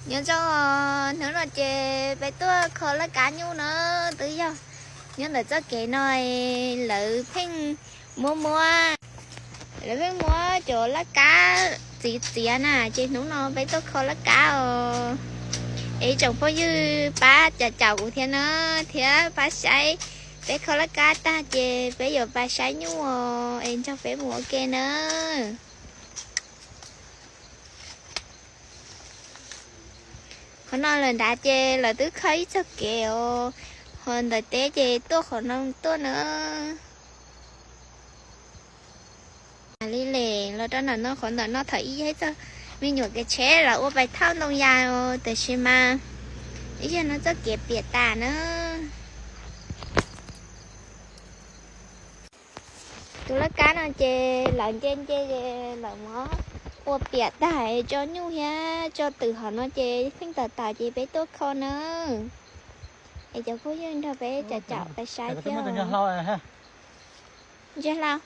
Nyob zoo, hnub no ces peb tuaj kho laj kab nyuj no, twb yog nyob ntawm txoj kev no lawv pheej muab muab, lawv pheej muab cov laj kab txiav txiav na, ces hnub no peb tuaj kho laj kab os. Es ib tsoom phooj ywg pab caum caum kuv thiab na, thiab pab saib, peb kho laj kab tag ces peb yuav pais saib nyuj os, es nrog peb mus ua ke na. Qhov no lawm nrad ces lawv twb kho ib txoj kev os, ho ntawm teb ces tuaj qhov no tuaj na. Li les los rau ntawm no, qhov ntawm no thaum ub yog ib txoj me nyuam kev tsheb lawv ua pais thauj ntoo yas os, tiam sis mas ib zaug no txoj kev piam tas na. Tus laj kab no ces lawv nce nce es lawv muab ua piam tag es tso nyuj thiab tso twm hauv no ces pheej tawm tawm ces peb tuaj kho na. Es cov phooj ywg nrog peb caum caum pais saib thiab. Ntsia hlau.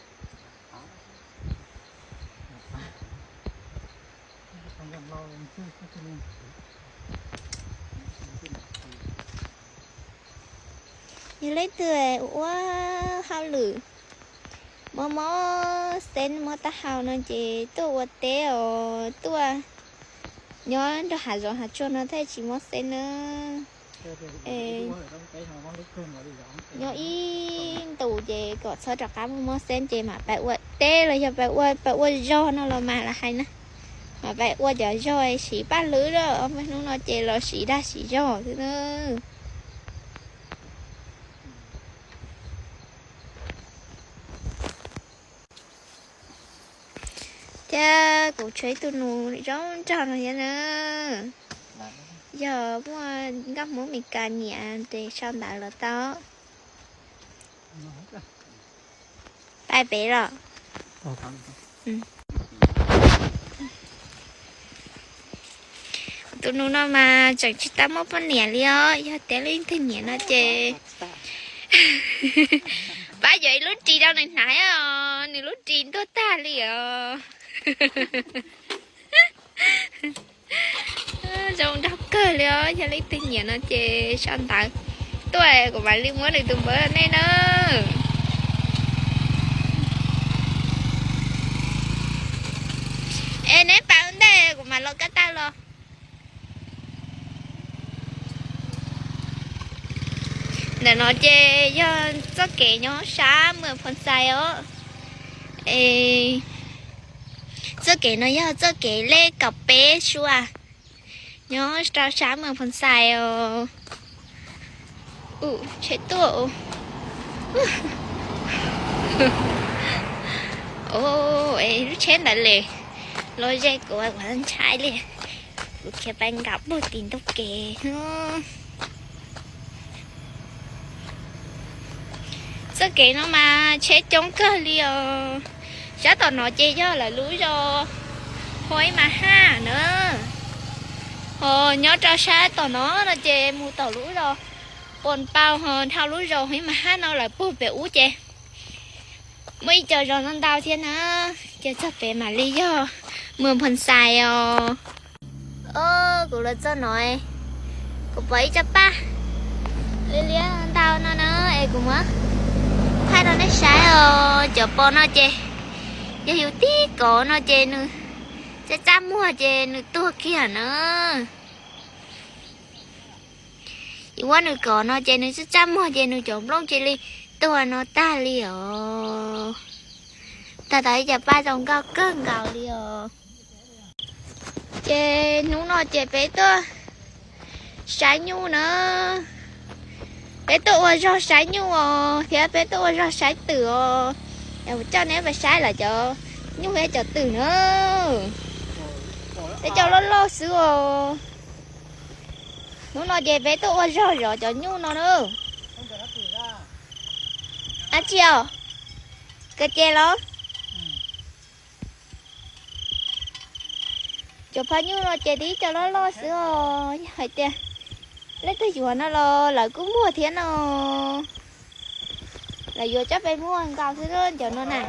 Yog leej twg ua hauj lwm mob mob xeeb mob taub hau no ces tuaj ua teb os, tuaj nyob nrog hav zoov hav tsuag no thiaj tsis mob xeeb na. Nyob ib ntus ces kom txhob rov qab mob mob xeeb ces mam pais ua teb los yog pais ua, pais ua zog no los mas lawv hais na. Mam pais ua cov zog siv paj hlwb, ob peb hnub no ces los siv dag siv zog xwb na. Thiab kuv tshuav ib tug nus zoo nraug no thiab na. Yog muaj nkauj Hmoob Mes Kas nyiam ces sau ntawv los tau. Pais pem los? Tus nus no mas tseem tsis tau muaj poj niam li os, yog tias leej twg nyiam no ces pab yuav ib lub ris rau nws hnav os, nws lub ris ntuag tag li os. Zoo nraug kawg li os, yog leej twg nyiam no ces sau ntawv tuaj kuv mam li muab nws tus npawb nej na. Es neb pais ua ntej kuv mam los kab tag los. Ntawm no ces yog txoj kev nyob sab Mws Phoo Xais os. Txoj kev no yog txoj kev lej kaum peb sua, nyob rau sab Mws Phoo Xais os. Tsheb tuaj. Lub tsheb ntawd li los ze kuv ua ntshai li. Kuv khiav pais nkaum puag tim ntug kev. Txoj kev no mas tsheb coob kawg li os. Sab tom no ces yog lawv lub zos Huaib Mas Haj na. Ho nyob rau sab tom no no ces mus tom lub zos Pos Npau ho dhau lub zos Huaib Mas Haj no lawm puag pem ub ces muaj ib co zos no ntau thiab na. Ces txog pem mam li yog Mws Phoo Xais os. Os, kuv los txog no, kuv pom ib co paj liab liab ntau no na, es kuv muab thaij rau nej saib os. Cov pos no ces yog yus tib kov no ces nws txaj txaj muag ces nws tuag kiag na. Yus muab nws kov no ces nws txaj txaj muag ces nws cov nplooj cia li tuag no tag li os. Tag tau ib co paj zoo nkauj kawg nkaus li os. Ces hnub no ces peb tuaj saib nyuj na. Peb tuaj ua zog saib nyuj os, thiab peb tuaj ua zog saib twm os. Yog coj neb pais saib lawv cov nyuj thiab cov twm na. Peb coj loj loj xwb os. Hnub no ces peb tuaj ua zog zov cov nyuj no na. Dab tsi os? Kawg ces los? Cov phaj nyuj no ces tib co loj loj xwb os. Yog hais tias leej twg yuav no los lawv kuj muag thiab no. Lawv yuav coj peb muag nkaus xwb cov no na.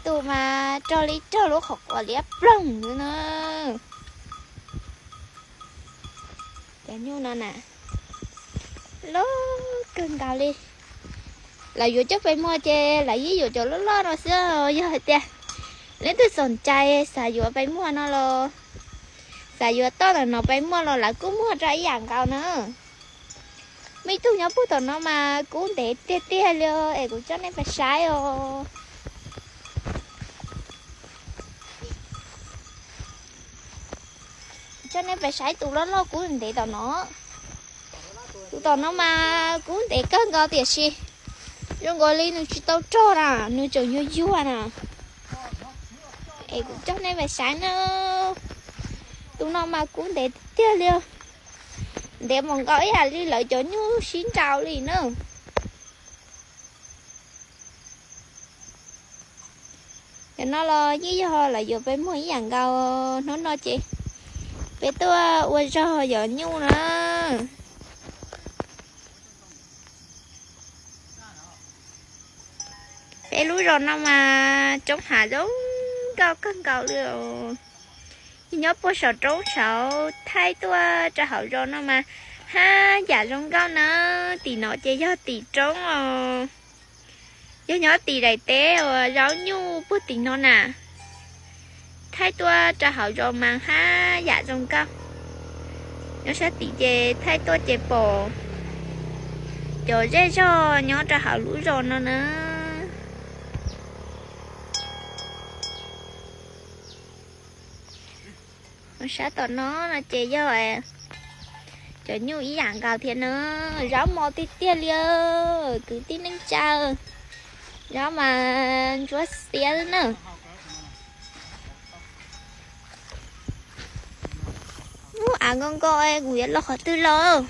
Tus mas rog li rog lub qhov quav liab ploog xwb na. Cov nyuj no na, loj kawg nkaus li. Lawv yuav coj pem muag ces lawv yeej yuav cov loj loj no xwb. Yog hais tias leej twg xom cai xav yuav pem muag no los xav yuav toj ntawm no pem muag los lawv kuj muag rau ib yam nkaus na. Muaj ib tug nyob puag tom no mas kub ntev tiag tiag li es kuv coj nej pais saib os. Coj nej pais saib tus loj loj kub ntev tom no. Tus tom no mas kub ntev kawg nkaus tiam sis zoo nkaus li nws tsis tau rog na, nws tseem yuag yuag na. Es kuv coj nej pais saib na. Tus no mas kub ntev tiag li. Ntev mus nkaus ib yam li lawv cov nyuj sib nraus li na. Cov no los yeej yog lawv yuav pem muag ib yam nkaus. Hnub no ces peb tuaj ua zog zov nyuj na. Peb lub zos no mas roob hav zoo nkauj kawg nkaus li os. Nyob puag saum roob saud thaij tuaj rau hauv zos no mas haj yam zoo nkauj na. Tim no ces yog tim roob os. Yog nyob tim daim teb uas zaub nyuj puag tim no na, thaij tuaj rau hauv zos mas haj yam zoo nkauj. Nyob sab tim ces thaij tuaj ces pom cov zej zog nyob rau hauv lub zos no na. Sab tom no no ces yog cov nyuj ib yam nkaus thiab na. Zaub mos tiag tiag li, kwv tij neej tsa. Zaub mas ntsuab xiab na. Ub, av nkoj nkoj, kuv yuav los qhov twg los?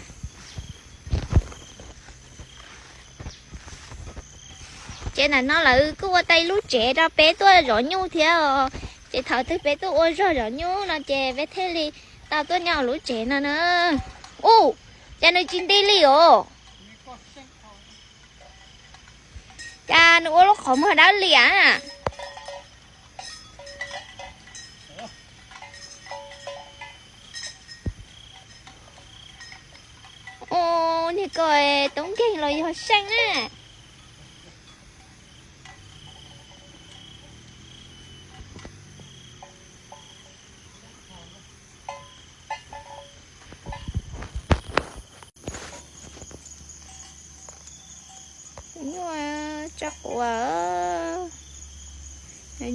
Ces ntawm no lawv kuj ua tau ib lub tsev rau peb tuaj zov nyuj thiab os. Ces thaum twg peb tuaj ua zog zov nyuj no ces peb thiaj li tau tuaj nyob lub tsev no na. Ub, cas nws tsis nti li os? Cas nws ua lub qhov muag dawb liam? Ub, niag ko tub nkeeg los yog seej na. Nyuj tso quav,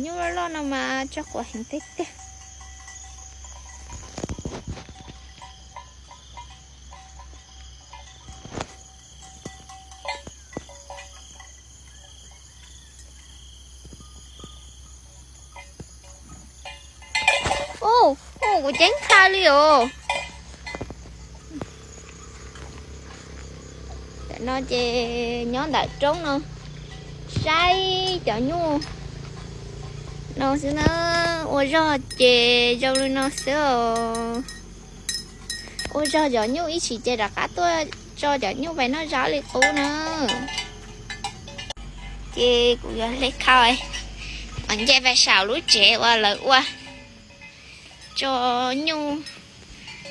nyuj loj loj no mas tso quav heev tiag tiag. Ub, kuv ceeb tshaj li os. Tam no ces nyob ntawm roob no saib cov nyuj no xwb na. Ua zog ces zoo li no xwb os. Ua zog zov nyuj ib chim ces rov qab tuaj tso cov nyuj pais noj zaub li qub na. Ces kuv yuav hle khau os nce pais saum lub tsev uas lawv ua tso nyuj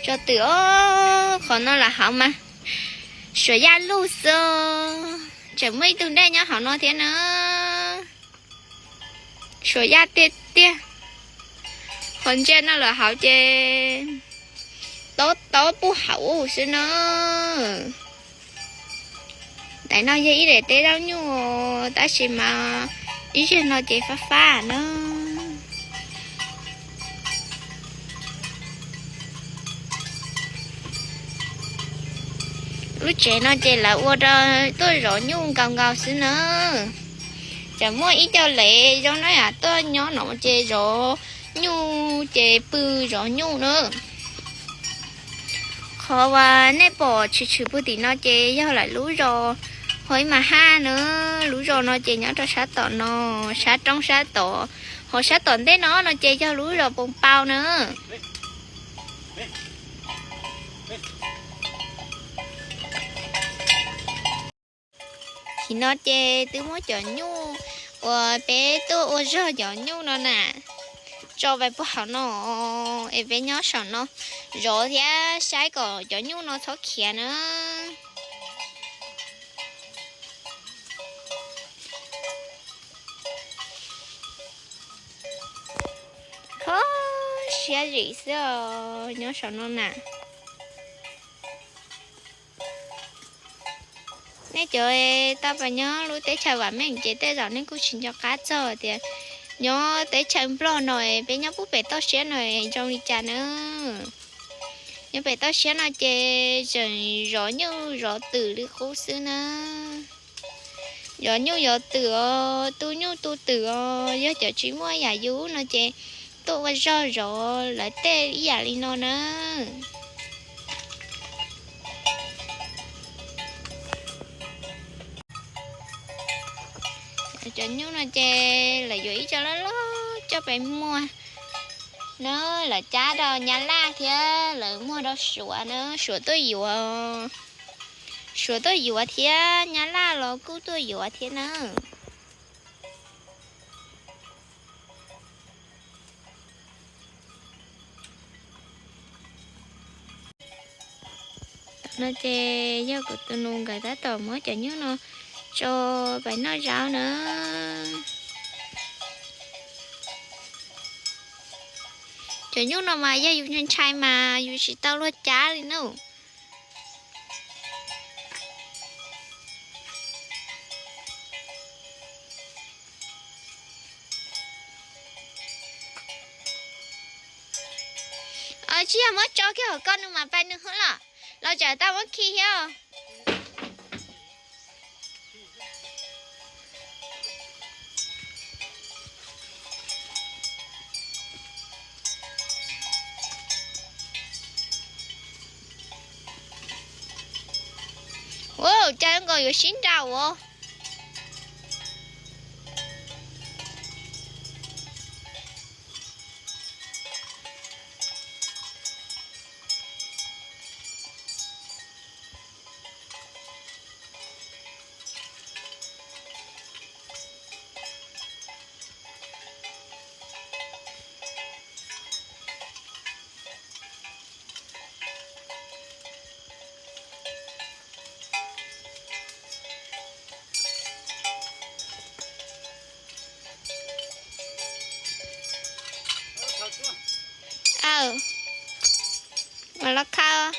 tso twm os. Qhov no lawv hauv mas suav yaj lug xwb. Tseem muaj ib tug dej nyob hauv no thiab na. Suav yaj tiag tiag. Qhov ntsia no lawv hauv ces tob tob puag hauv xwb na. Ntawm no yog ib daim teb zaub nyuj, tab sis mas ib zaug no ces fab fab na. Lub tsev no ces lawv ua rau tuaj zov nyuj nkaus nkaus xwb na. Tseem muaj ib co lev zoo na yom, tuaj nyob no ces zov nyuj ces pw zov nyuj na. Qhov uas nej pom tshwm tshwm puag tim no ces yog lawv lub zos Hauv Ib Mas Haj na. Lub zos no ces nyob rau sab tom no, sab roob sab tod, ho sab tom ntej no no ces yog lub zos Poos Pau na. Tim no ces twb muab cov nyuj uas peb tuaj ua zog cov nyuj no na, tso pais puag hauv no, es peb nyob saum no zov thiab saib kom cov nyuj no txhob khiav na. Kho siab zim xwb os, nyob saum no na. Nej cov tau pais nyob lub teb chaws vam meej ces tej zaum nej kuj tsis nco qab txog tias nyob teb chaws Nplog no, peb nyob pub pem toj siab no zoo li cas na. Nyob pem toj siab no ces tseem zov nyuj zov twm li qub xwb na. Zov nyuj zov twm os, tu nyuj tu twm os, yog cov tsis muaj yam yus no ces tuaj ua zog zov lawv tej ib yam li no na. Cov nyuj no ces lawv yuav ib co loj loj coj pais muag na, lawv cab rau Nyab Laj thiab lawv muag rau Suav na, Suav tuaj yuav. Suav tuaj yuav thiab Nyab Laj los kuj tuaj yuav thiab na. Tam no ces yog kuv tus nus nkawd tab tom muab cov nyuj no tso pais noj zaub na. Cov nyuj no mas yog yus ntshai ntshai mas yus tsis tau luag cab li na. Tsis yog muab tso kiag hauv ko nws mam pais nws hwb los, los tsam tau muab khi thiab. Ua cas nkaus yuav sib nraus os. Aw, mas los khaws.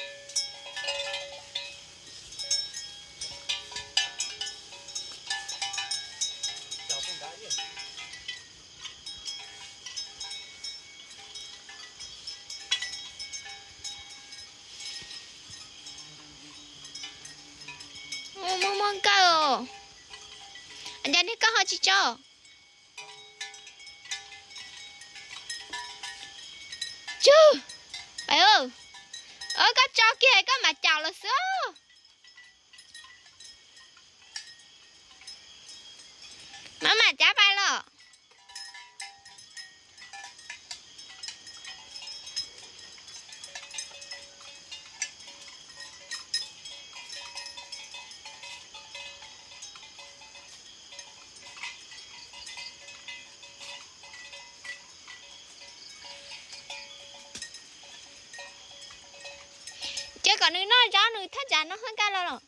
Muaj muaj nkawj os. Cas niag koj ho tsis tso? Tsw, pais, koj tso kiag koj mam caum los xwb. Maj mam cav pais los. Cia kom nws noj zaub nws thaj tsam no haj nkaj los los.